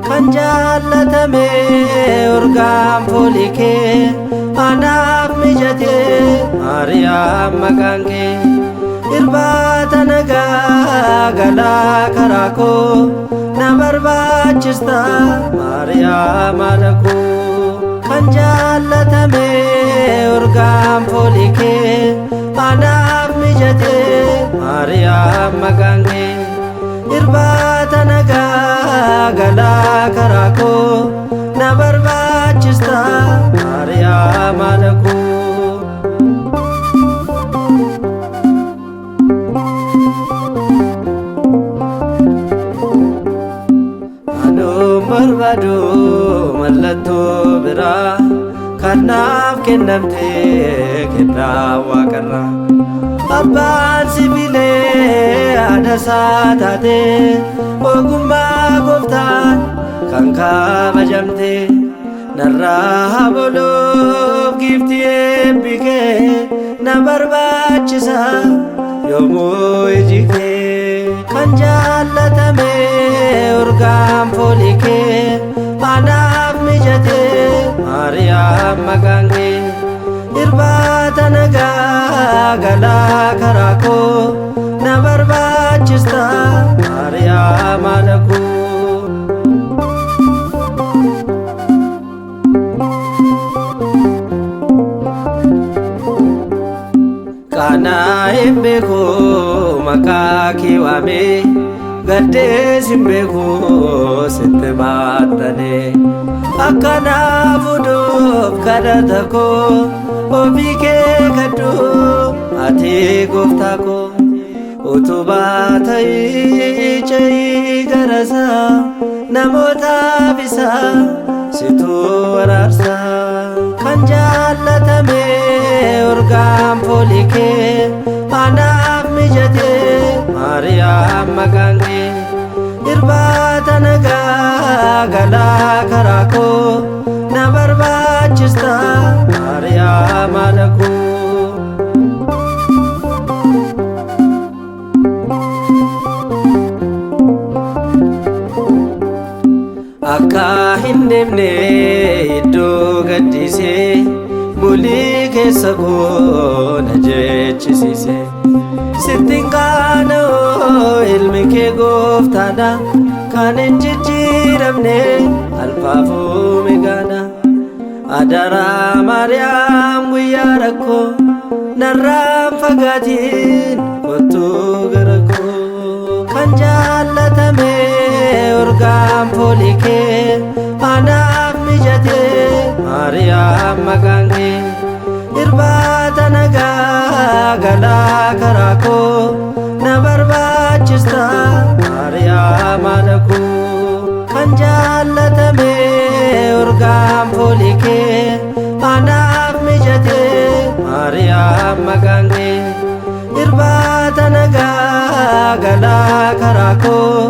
Kan jaallatame urgaan foolii kee anaaf mijatee Maariyaam maqaan kee irbaata nagaa galaa karaa koo na barbaachista Maariyaam haadha koo. Kan jaallatame urgaan foolii kee anaaf mijatee Maariyaam maqaan kee irbaata nagaa galaa karaa koo na barbaachista Maariyaam haadha koo. Anuun barbaadu mallattoo biraa kan naaf kennamte kennaa waaqarraa. Abbaan sibiilee haadha isaa taate ogummaa gooftaan kan kabajamte narraa haboluuf giiftii eebbi kee na barbaachisa yoomuu iji kee. Kan jaallatame urgaan foolii kee anaaf mijatee Maariyaam maqaan kee irbaata nagaa galaa karaa koo na barbaachista Maariyaam haadha koo. Qaanaa hin beeku maqaa kee waamee gaddees hin beeku sitti maaxxanee akkanaaf fuudhuuf kadhata koo ofii kee kadhu ati gooftaa koo utubaa ta'ii ce'ii garasaa namootaaf isaa situ waraarsa. Kan jaallatame urgaan foolii kee anaaf mijatee Maariyaam maqaan kee irbaata nagaa galaa karaa koo na barbaachista Maariyaam haadha koo. Akka hin deemne iddoo gaddisee bulii keessa koo na jechisiise. Sittiin qaana'oo ilmi kee gooftaadha kan hin jijjiiramne alfaaf omeegaadha. Adaraa Maariyaam guyyaa rakkoo narraan fagaatiin kottuu gara koo. Kan jaallatame urgaan foolii kee anaaf mijatee Maariyaam maqaan kee irbaata nagaa galaa karaa koo na barbaachista Maariyaam haadha koo. Kan jaallatame urgaan foolii kee anaaf mijatee Maariyaam maqaan kee irbaata nagaa galaa karaa koo